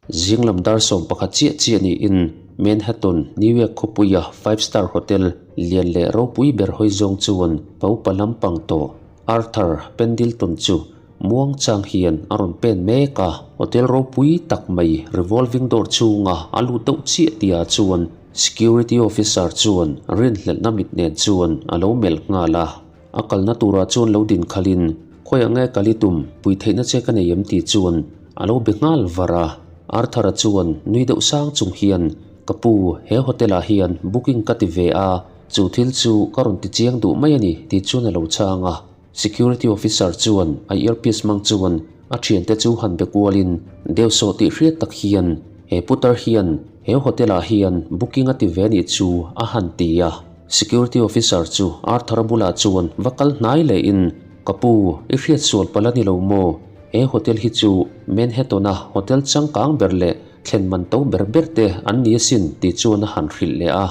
Zinglam dar 11 chiah chiah niin Manhattan, New York khawpuia five star hotel lian leh ropui ber hawi zawng chuan pa upa lampang tawh Arthur Pendleton chu muang chang hian a rawn pen mek a. Hotel ropui tak mai revolving door chhunga a lut deuh chiah tihah chuan security officer chuan rinhlelhna mit nen chuan a lo melh nghal a. A kalna turah chuan lo din khalhin, Khawiah nge kal i tum, pui theihna che ka nei em tih chuan a lo be nghal var a. Arthur-a chuan nui deuh sang chung hian, Ka pu, he hotel-ah hian booking ka ti ve a, chu thil chu ka rawn ti chiang duh mai a ni tih chuan a lo chhang a. Security officer chuan a earpiece hmang chuan a thiante chu han be kualin deuhsawh tih hriat tak hian, He putar hian he hotel-ah hian booking a ti ve nih chu a han ti a. Security officer chu Arthur-a bulah chuan va kal hnai lehin, Ka pu, i hriat sual palh a ni lo maw? He hotel hi chu Manhattan-a hotel changkang ber leh thlen man to ber ber te an ni asin tih chuan a han hrilh leh a.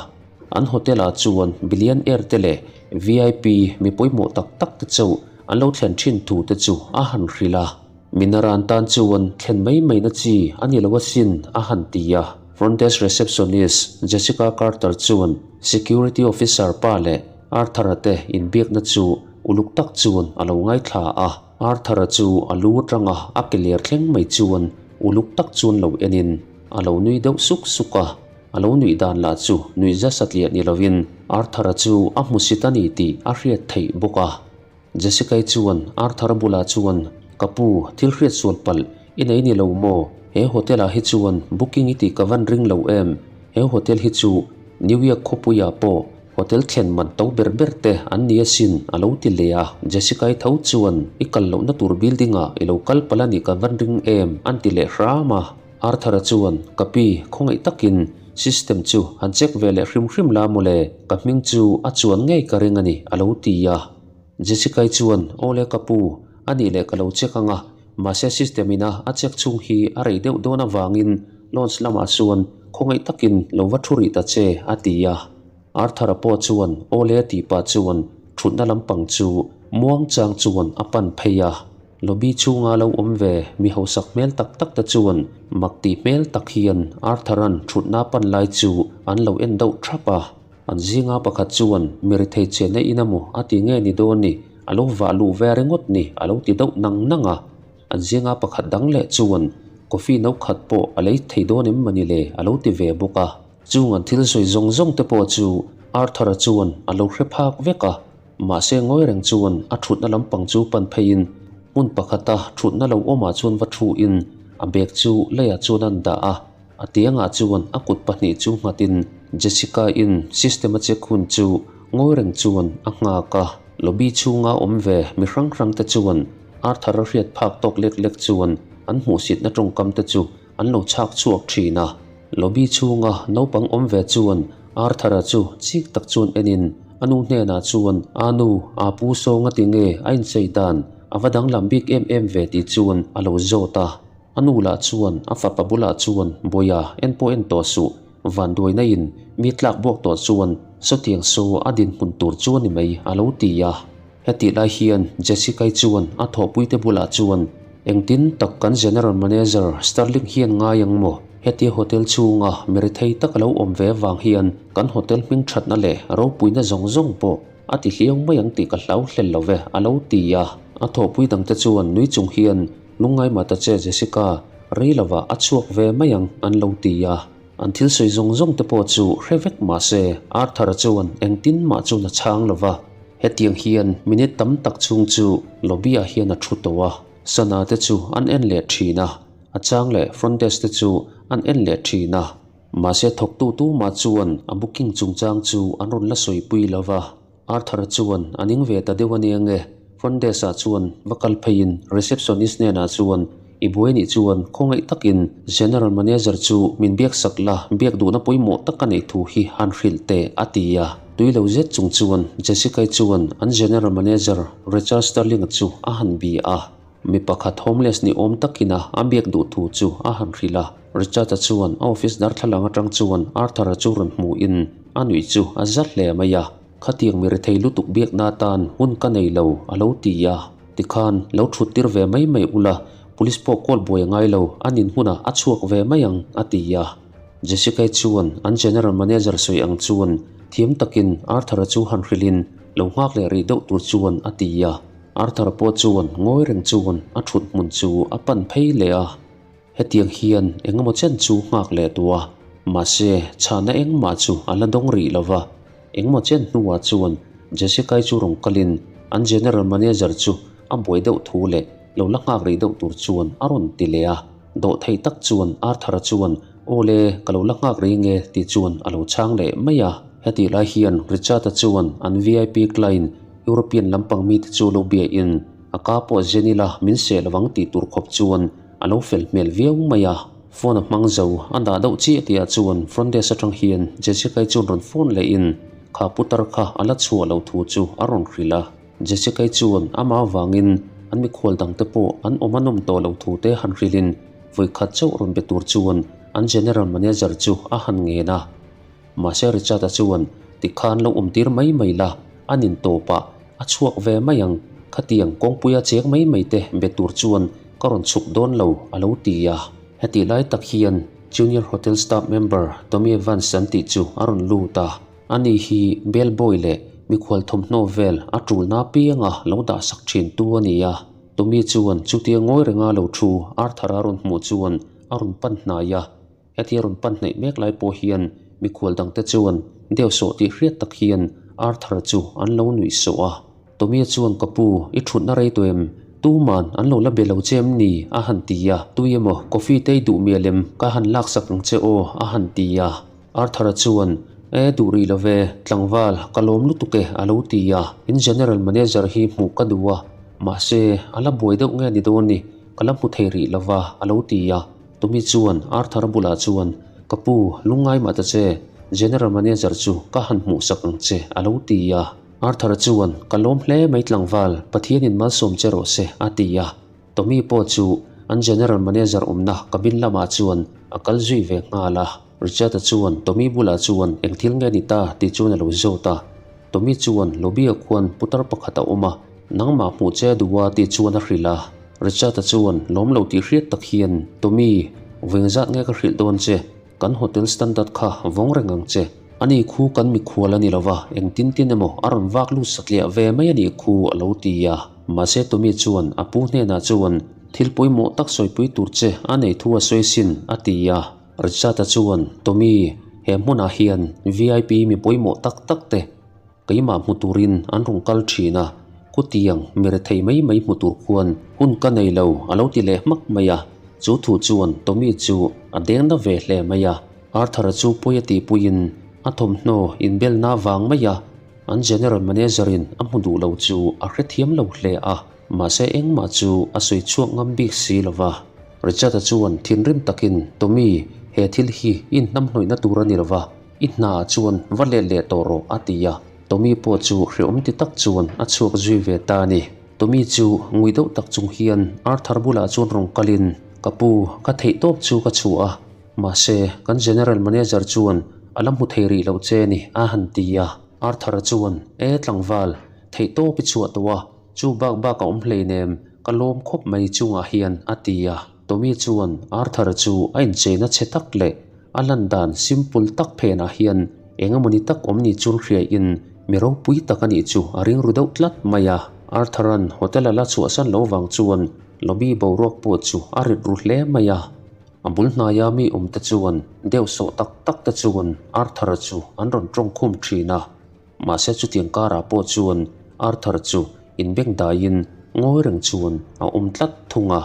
An hotel-ah chuan billionaire te leh VIP mi pawimawh tak tak te chauh an lo thlen thin thu te chu a han hrilh a. Minaran tan chuan thlen mai mai na chi a ni lo asin a han ti a. Front desk receptionist Jessica Carter chuan security officer pa leh Arthur-a te inbiakna chu uluk tak chuan a lo ngaithla a. Arthur-a chu a lu atanga a ke ler thleng mai chuan uluk tak chuan lo enin a lo nui deuh suk suk a. A lo nuih dan lah chu nuih za satliah ni lovin Arthur-a chu a hmusit a ni tih a hriat theih bawk a. Jessica-i chuan Arthur-a bulah chuan, Ka pu, thil hriat sual palh i nei ni lo maw? He hotel-ah hi chuan booking i tih ka van ring lo em? He hotel hi chu New York khawpuiah pawh hotel thlen man to ber ber te an ni asin, a lo ti leh a. Jessica-i tho chuan, I kal lohna tur building-ah i lo kal palh a nih ka van ring em? an ti leh hram a. Arthur-a chuan, Ka pi, khawngaih takin system chu han check ve leh hrim hrim la mawle, ka hming chu a chuan ngei ka ring a ni, a lo ti a. Jessica-i chuan, Aw le ka pu, a nih leh ka lo check ang a, mahse system ina a check chhung hi a rei deuh dawn avangin launch lamah chuan khawngaih takin lo va thu rih ta che, a ti a. Arthur-a pawh chuan, Aw le tih pah chuan thutna lampang chu muang chang chuan a pan phei a. Lobby chhunga lo awm ve mi hausak hmel tak tak te chuan mak tih hmel tak hian Arthur-a'n thutna pan lai chu an lo en deuh thap a. An zinga pakhat chuan mi rethei chenna in emaw a ti nge ni dawn ni, a lo vah luh ve ringawt ni a lo ti deuh nang nang a. An zinga pakhat dang leh chuan coffee no khat pawh a lei thei dawn em mawni le a lo ti ve bawk a. Chung an thil sawi zawng zawng te pawh chu Arthur-a chuan a lo hre phak vek a. Mahse ngawi reng chuan a thutna lampang chu pan pheiin hmun pakhata thutna lo awmah chuan va thuin a bag chu leiah chuan a dah a. A tiangah chuan a kut pahnih chu nghatin Jessica-in system a check hun chu ngawi reng chuan a nghak a. Lobby chhunga awm ve mi hrang hrang te chuan Arthur-a hriat phak tawk lek lek chuan an hmuhsitna tawngkam te chu an lo chhak chhuak thin a. Lobby chhunga naupang awm ve chuan Arthur-a chu chik tak chuan enin a nu hnenah chuan, A nu, a pu sawnga ti nge a inchei dan a va danglam bik em em ve tih chuan a lo zawt a. A nu lah chuan a fapa bulah chuan Bawiha en pawh en tawh suh, vanduaina in mi tlak buak tawh chuan sawtiang saw a dinhmun tur chu a ni mai a lo ti a. Hetih lai hian Jessica-i chuan a thawhpuite bulah chuan Engtin tak kan General Manager Sterling hian ngai ang maw? Hetia hotel chhunga mi rethei tak a lo awm ve avang hian kan hotel hming thatna leh ropuina zawng zawng pawh a ti hliau mai ang tih ka hlau hlel lo ve a lo ti a. A thawhpui dangte chuan nui chung hian Lungngai mah ta che Jessica, rei lovah a chhuak ve mai ang an lo ti a. An thil sawi zawng zawng te pawh chu hre vek mah se Arthur-a chuan engtin mah chuan a chhang lo va. Hetiang hian minute tam tak chhung chu lobby-ah hian a thu tawh a, sana te chu an en leh thin a, a chang leh front desk te chu an en leh thin a. Mahse thawktu tumah chuan a booking chungchang chu an rawn la sawipui lo va. Arthur chuan a ning ve ta deuh a nia nge? Front desk ah chuan va kal pheiin receptionist hnenah chuan i buai nih chuan khawngaih takin General Manager chu min biak sak la, biak duhna pawimawh tak a neih thu hi han hrilh teh a ti a. Tui lo zet chung chuan Jessica-i chuan an General Manager Richard Sterling-a chu a han bia a. Mi pakhat homeless ni awm takin a a biak duh thu chu a han hrilh a. Richard-a chuan a office darthlalang atang chuan Arthur-a chu rawn hmuhin a nuih chu a za hle mai a. Khatiang mi rethei lutuk biakna atan hun ka nei lo a lo ti a. Tikhan lo thut tir ve mai mai ula, Police pawh call buai a ngai lo, a nin hmunah a chhuak ve mai ang, a ti a. Jessica-i chuan an General Manager sawi ang chuan thiam takin Arthur-a chu han hrilhin lo nghak leh rih deuh tur chuan a ti a. Arthur-a pawh chuan ngawi reng chuan a thut hmun chu a pan phei leh a. Hetiang hian engemaw chen chu nghak leh duh a, mahse chhahna engmah chu a la dawng rih lo va. Engemaw chen hnuah chuan Jessica-i chu rawn kalin an General Manager chu a buai deuh thu leh lo la nghak rih deuh tur chuan a rawn ti leh a. Dawhtheih tak chuan Arthur-a chuan, Aw le, ka lo la nghak rih nge ti chuan a lo chhang leh mai a. Hetih lai hian Richard-a chuan an VIP client European lampang mite chu lo biain a ka pawh zen ila min seh lovang tih tur khawp chuan A lo fel hmel viau mai a, phone a hmang zo, a dah deuh chiah tihah chuan front desk atang hian Jessica-i chuan rawn phone lehin kha putar kha a la chhuah lo thu chu a rawn hrilh a. Jessica-i chuan amah avangin an mikhual dangte pawh an awm a nawm tawh lo thu te han hrilhin vawikhat chauh rawn be tur chuan an general manager chu a han ngen a. Mahse Richard-a chuan tikhan lo awm tir mai mai la, a nin tawpah a chhuak ve mai ang, khatiang kawngpuia cheng mai mai te be tur chuan ka rawn chhuk dawn lo a lo ti a. Hetih lai tak hian Junior Hotel staff member Tommy Evans an tih chu a rawn lut a, ani hi bell boy leh mikhual thawmhnaw vel a tulna apianga lo dahsak thin tu a ni a. Tommy chuan chutia ngawi renga lo thu Arthur-a rawn hmuh chuan a rawn pan hnai a. Hetia rawn pan hnaih mek lai pawh hian mikhual dangte chuan deuh sawh tih hriat tak hian Arthur chu an lo nuih sawh a. Tommy chuan ka pu, i thutna rei tawh em? Tuman an lo la be lo che em ni? a han ti a. Tui emaw coffee te i duh mial em? Ka han laksak ang che aw a han ti a. Arthur-a chuan E duh rih lo ve, tlangval, ka lawm lutuk e a lo ti a. In general manager hi hmuh ka duh a, mahse a la buai deuh nge ni dawn ni, ka la hmu thei rih lo va a lo ti a. Tommy chuan Arthur-a bulah chuan, Ka pu, lungngai mah ta che, General Manager chu ka han hmuhsak ang che, a lo ti a. Arthur-a chuan, Ka lawm hle mai tlangval, Pathianin malsawm che rawh se, a ti a. Tommy pawh chu an General Manager awmna cabin lamah chuan a kal zui ve nghal a. Richard-a chuan Tommy bulah chuan eng thil nge ni ta tih chuan a lo zawt a. Tommy chuan lobby-ah khuan putar pakhat a awm a, nangmah hmuh che a duh a tih chuan a hrilh a. Richard-a chuan lawm lo tih hriat tak hian, Tommy, veng zat nge ka hrilh dawn che? Kan hotel standard kha vawng reng ang che. Ani khu kan mikhual a ni lo va, engtin tin emaw a rawn vak lut satliah ve mai a nih khu a lo ti a. Mahse Tommy chuan a pu hnenah chuan thil pawimawh tak sawipui tur che a nei thu a sawi sin a ti a. Richard-a chuan, Tommy, he hmunah hian vip mi pawimawh tak tak te keimah hmu turin an rawn kal thin a, kutiang mi rethei mai mai hmu tur khuan hun ka nei lo a lo ti leh hmak mai a. Chu thu chuan Tommy chu a deng na ve hle mai a. Arthur-a chu pawi a tihpuiin a thawmhnaw inbelna vang mai a, an General Manager-in a hmu duh lo chu a hrethiam lo hle a, mahse engmah chu a sawi chhuak ngam bik si lo va. Richard-a chuan thinrim takin, Tommy, he thil hi i inhnamhnawihna tur a ni lo va, i hnaah chuan va let leh tawh rawh, a ti a. Tommy pawh chu hreawm ti tak chuan a chhuak zui ve ta a ni. Tommy chu ngui deuh tak chung hian Arthur bulah chuan rawn kalin, Ka pu, ka theih tawp chu ka chhuah a, mahse, kan General Manager chuan a la hmu thei rih lo che a ni, a han ti a. Arthur-a chuan, E tlangval, theih tawp i chhuah tawh a, Chu bak bak a awm hleinem, ka lawm khawp mai chungah hian a ti a. Tommy chuan Arthur chu a incheina chhe tak leh a lan dan simple tak phenah hian eng emawni tak awm ni chul hriain mi ropui tak a nih chu a ring ru deuh tlat mai a. Arthur-a'n hotel a la chhuahsan lo vang chuan lobby boruak pawh chu a rit ru hle mai a. A bul hnaia mi awmte chuan deuh sawh tak tak te chuan Arthur-a chu an rawn tawngkhum thin a. Mahse chutiang karah pawh chuan Arthur chu inbeng daiin ngawi reng chuan a awm tlat thung a.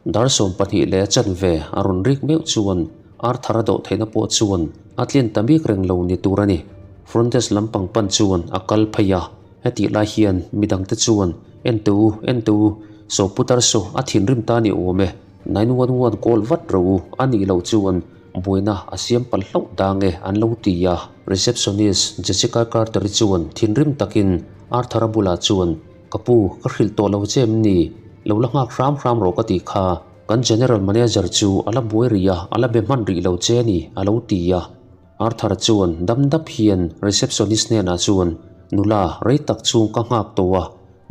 Dar 12 leh a chanve a rawn rik meuh chuan Arthur a dawh theihna pawh chuan a tlin ta bik reng lo ni tur a ni. Front desk lampang pan chuan a kal phei a, hetih lai hian midangte chuan En teh u, en teh u, saw putar saw a thinrim ta ni awm e, 911 call vat rawh u a nih loh chuan Buaina a siam palh hlauh dang e an lo ti a. Receptionist Jessica Carter-i chuan thinrim takin Arthur-a bulah chuan, Ka pu, ka hrilh tawh lo che em ni? Lo la nghak hram hram rawh ka tih kha. Kan General Manager chu a la buai rih a, a la be hman rih lo che a ni, a lo ti a. Arthur-a chuan dam dap hian receptionist hnenah chuan, Nula, rei tak chhung ka nghak tawh a,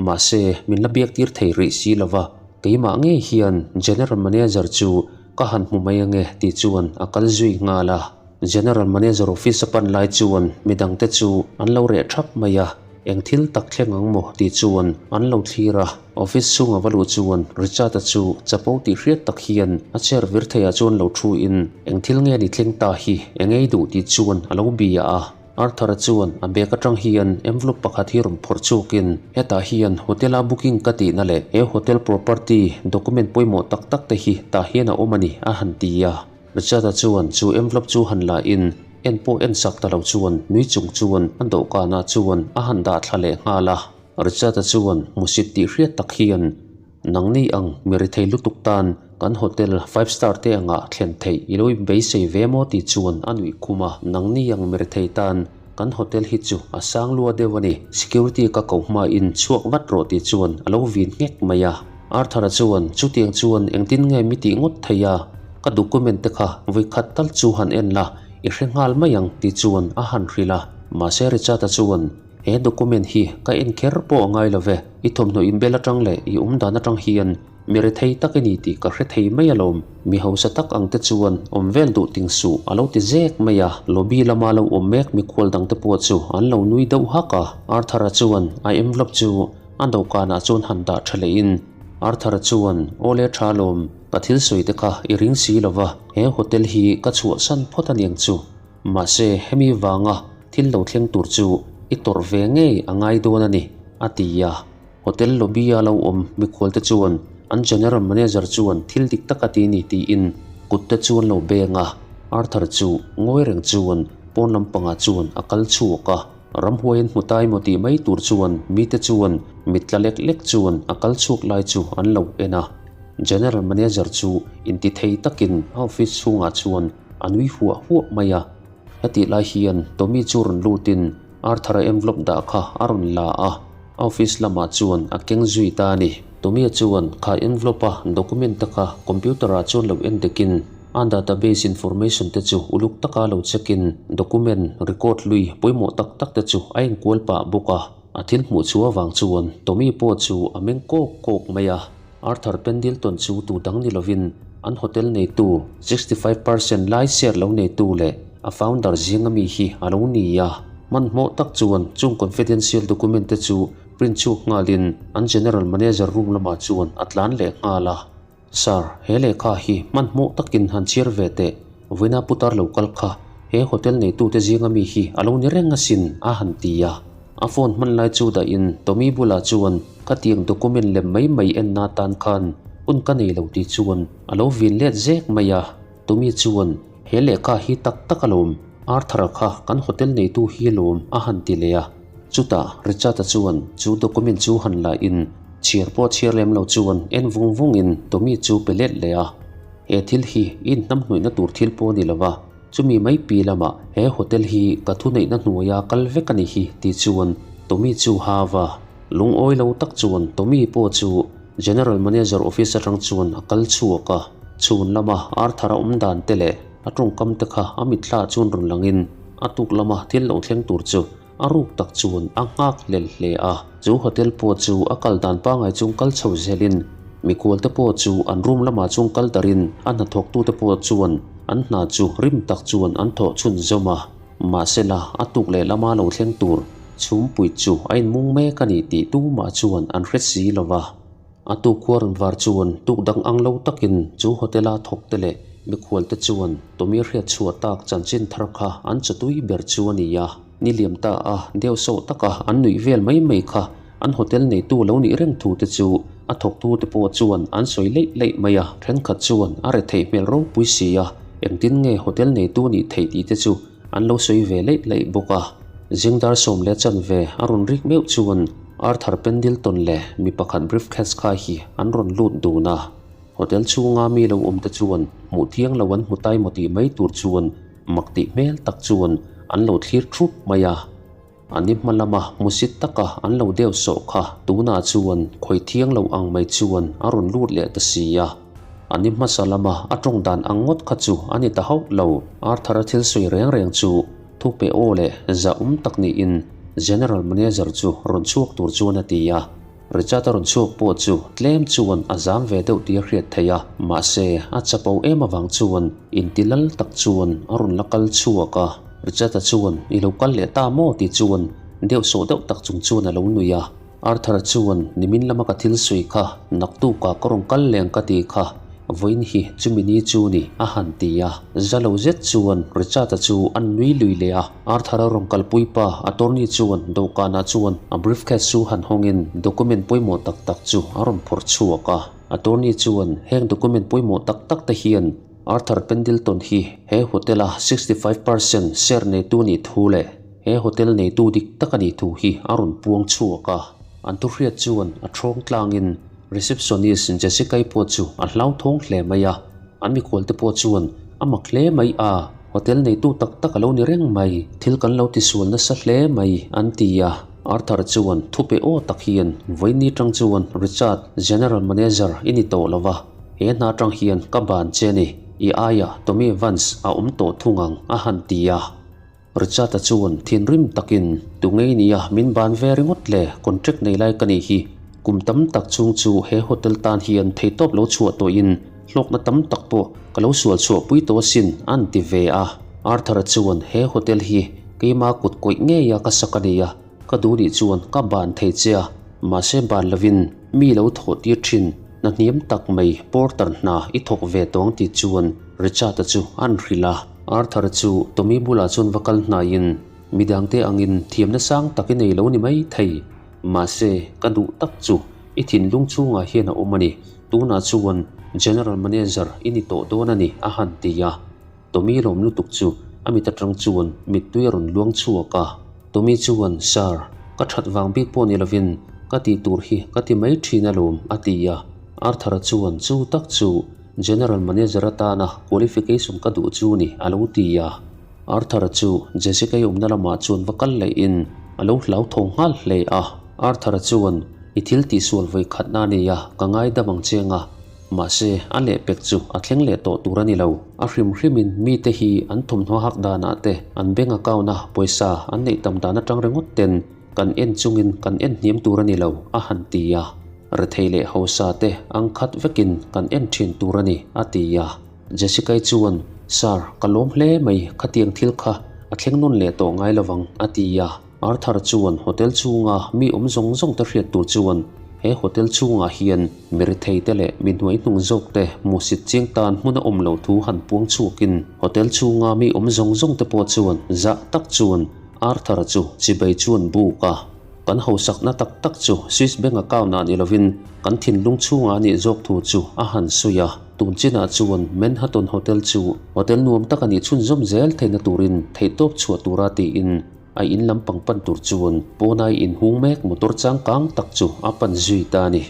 mahse min la biak tir thei rih si lo va. Keimah ngei hian General Manager chu ka han hmu mai ange tih chuan a kal zui nghal a. General Manager office a pan lai chuan midangte chu an lo reh thap mai a, eng thil tak thleng ang maw tih chuan an lo thlir a. Office chhunga va luh chuan Richard-a chu chapo tih hriat tak hian a chair vir theiah chuan lo thu in eng thil nge ni thleng ta hi eng ei duh tih chuan a lo bia a. Arthur-a chuan a bag atang hian envelope pakhat hi rawn phawrh chhuakin hetah hian hotel-a booking ka tihna leh he hotel property document pawimawh tak tak te hi tah hian a awm a ni a han ti a. Richard-a chuan chu envelope chu han la in en pawh en sak ta lo chuan nui chung chuan a dawhkanah chuan a han dah thla leh nghal a. Richard-a chuan hmusit tih hriat tak hian Nangni ang mi rethei lutuk tan kan hotel five star te angah thlen theih i lo inbeisei ve maw tih chuan a nuih khum a, nangni ang mi rethei tan kan hotel hi chu a sang lua deuh a ni, security ka ko hmain chhuak vat rawh tih chuan a lo vin nghek mai a. Arthur-a chuan chutiang chuan engtin nge mi tih ngawt thei a, ka document te kha vawikhat tal chu han en la, i hre nghal mai ang tih chuan a han hrilh a, mahse Richard-a chuan He document hi ka en kher pawh a ngai lo ve, i thawmhnaw inbel atang leh i awm dan atang hian mi rethei tak i ni tih ka hre thei mai alawm. Mi hausa tak ang te chuan awm vel duh ting suh a lo ti zek mai a, lobby lama lo awm mek mikhual dang te pawh chu an lo nui deuh hak a. Arthur-a chuan a envelope chu a dawhkanah chuan han dah tha lehin Arthur-a chuan, Awle tha alawm, ka thil sawi te kha i ring si lo va, he hotel hi ka chhuahsan phawt aniang chu. Mahse, hemi vanga thil lo thleng tur chu i tawrh ve ngei a ngai dawn a ni, a ti a. Hotel lobby-a lo awm mikhualte chuan an General Manager chuan thil dik tak a ti ni tiin kut te chu an lo beng a. Arthur chu ngawi reng chuan pawn lampangah chuan a kal chhuak a. Ramhuai an hmu ta emaw tih mai tur chuan mite chuan mit tla lek lek chuan a kal chhuak lai chu an lo en a. General Manager chu intithei takin a office chhungah chuan A nui huah huah mai a. Hetih lai hian Tommy chu rawn lutin Arthur-a envelope dah kha a rawn la a, a office lamah chuan a keng zui ta a ni. Tommy-a chuan kha envelope-a document te kha computer-ah chuan lo en dekin a database information te chu uluk taka lo check-in document record hlui pawimawh tak tak te chu a enkual pah bawk a. A thil hmuh chu avang chuan Tommy pawh chu a meng kawk kawk mai a. Arthur Pendleton chu tu dang ni lovin an hotel neitu 65 percent lai share lo neitu leh a founder zinga mi hi a lo ni a. Hmanhmawh tak chuan chung confidential document te chu print chhuak nghalin an general manager room lamah chuan a tlan leh nghal a. Sir, he lehkha hi hmanhmawh takin han chhiar ve teh, vawiina putar lo kal kha he hotel neitute zinga mi hi a lo ni reng asin a han ti a. A phone hman lai chu dahin Tommy bulah chuan Khatiang document lem mai mai enna atan khan hun ka nei lo tih chuan a lo vin let zek mai a. Tommy chuan He lehkha hi tak tak alawm, Arthur-a kha kan hotel neitu hi alawm a han ti leh a. Chutah Richard-a chuan chu document chu han la in chhiar pawh chhiar lem lo chuan en vung vung in Tommy chu pe let leh a. He thil hi i inhnamhnawihna tur thil pawh a ni lo va. Chumi mai pi lamah he hotel hi ka thuneihna hnuaia kal vek a ni hi tih chuan Tommy chu hava lungawi lo tak chuan Tommy pawh chu General Manager office atang chuan a kal chhuak a, chhun lama Arthur a awm dan te leh a tawngkam te kha a mitthla chuan rawn langin a tuk lama thil lo thleng tur chu a ruk tak chuan a nghak hlel hle a. Chu hotel pawh chu a kal dan pangai chung kal chho zelin mikhual te pawh chu an room lamah chung kal darin a hnathawktute pawh chuan an hna chu rim tak chuan an thawh chhun zawm a. Mahsela a tuk leh lama lo thleng tur chhumpui chu a inmung mek a ni tih tumah chuan an hre si lo va. A tuk khuarun var chuan tuk dang ang lo takin chu hotel-a thawkte leh mikhualte chuan Tommy hriat chhuah tak chanchin thar kha an chawtui ber chu a ni a. Ni liam ta a, deuh sawh taka an nuih vel mai mai kha an hotel neitu lo nih reng thu te chu a thawktu te pawh chuan an sawi leih leih mai a. Thenkhat chuan a retheih hmel ropui si a, engtin nge hotel neitu nih theih tih te chu an lo sawi ve leih leih bawk a. Zingdar sawm leh chanve a rawn rik meuh chuan Arthur Pendleton leh mi pakhat briefcase kha hi an rawn lut dun a. Hotel chhunga mi lo awm te chuan hmuh thiang lo an hmu tai maw tih mai tur chuan mak tih hmel tak chuan an lo thlir thup mai a. An i hma lama hmusit taka an lo deuh sawh kha tunah chuan khawi thiang lo ang mai chuan a rawn lut leh ta si a. An i hmasa lama a tawng dan ang ngawt kha chu a ni ta hauh lo. Arthur-a thil sawi reng reng chu thu pe aw leh zahawm tak niin General Manager chu rawn chhuak tur chuan a ti a. Richard a rawn chhuak pawh chu tlem chuan a zam ve deuh tih a hriat theih a, mahse a chapo em avang chuan inti lal tak chuan a rawn la kal chhuak a. Richard-a chuan I lo kal leh ta maw? tih chuan deuh sawh deuh tak chung chuan a lo nui a. Arthur chuan nimin lama ka thil sawi kha naktukah ka rawn kal leng ka ti kha vawiin hi chumi ni chu ni a han ti a. Za lo zet chuan Richard-a chu a nui lui leh a. Arthur-a rawn kalpui pa attorney chuan dawhkanah chuan a briefcase chu han hawngin document pawimawh tak tak chu a rawn phawrh chhuak a. Attorney chuan heng document pawimawh tak tak te hian Arthur Pendleton hi he hotel-a 65% share neitu nih thu leh He hotel neitu dik tak a nih thu hi a rawn puang chhuak a, an thuhriat chuan a thawng tlangin receptionist Jessica-i pawh chu a hlauthawng hle mai a, an mikhualte pawh chuan a mak hle mai a, hotel neitu tak tak a lo ni reng mai, thil kan lo tisual nasa hle mai an ti a. Arthur chuan thupe aw tak hian vawiin tang chuan Richard, General Manager i ni tawh lo va, he hna tang hian ka ban che a ni, i aiah Tommy Vance a awm tawh thung ang a han ti a. Richard-a chuan thinrim takin, Tu ngei nia min ban ve ringawt le, contract nei lai ka nih hi. Kum tam tak chhung chu he hotel tan hian theihtawp lo chhuah tawhin hlawkna tam tak pawh ka lo sual chhuah pui tawh asin, a'n ti ve a. Arthur-a chuan, He hotel hi keima kut kawih ngeia ka sak a ni a, ka duh nih chuan ka ban thei che a, mahse ban lovin mi lo thawh tir thin, hna hniam tak mai porter hna i thawk ve tawng tih chuan Richard-a chu a'n hrilh a. Arthur chu Tommy bulah chuan va kal hnaiin midangte angin thiamna sang tak i nei lo ni mai thei. Mahse, ka duh tak chu i thinlung chhungah hian a awm a ni. Tunah chuan General Manager i ni tawh dawn a ni, a han ti a. Tommy lawm lutuk chu a mit atang chuan mittui a rawn luang chhuak a. Tommy chuan, Sir, ka that vang bik pawh ni lovin ka tih tur hi ka ti mai thin alawm, a ti a. Arthur-a chuan chu tak chu General Manager atana qualification ka duh chu ni, a lo ti a. Arthur-a chu Jessica-i awmna lamah chuan va kal lehin a lo hlauthawng nghal hle a. Arthur-a chuan, I thil tihsual vawi khatna a ni a, ka ngaidam ang che anga. Mahse, a lehpek chu a thleng leh tawh tur a ni lo. A hrim hrimin mite hi an thawmhnaw hak danah te, an bank account-a pawisa an neih tam dan atang ringawt ten kan en chungin kan en hniam tur a ni lo, a han ti a. Rethei leh hausa te ang khat vekin kan en thin tur a ni, a ti a. Jessica-i chuan, Sir, ka lawm hle mai, khatiang thil kha a thleng nawn leh tawh ngai lovang, a ti a. Arthur chuan hotel chhunga mi awm zawng zawng te hriat tur chuan he hotel chhungah hian mi rethei te leh mi hnuai hnung zawk te hmuhsit chiang tan hmun a awm lo thu han puang chhuakin hotel chhunga mi awm zawng zawng te pawh chuan zah tak chuan Arthur-a chu chibai chuan buk a. Kan hausakna tak tak chu Swiss Bank account ah ni lovin kan thinlung chhungah a nih zawk thu chu a han sawi a. Tun chinah chuan Manhattan Hotel chu hotel nuam tak a nih chhunzawm zel theihna turin theihtawp chhuah tura tiin a in lampang pan tur chuan pawnai inhung mek motor changkang tak chu a pan zui ta a ni.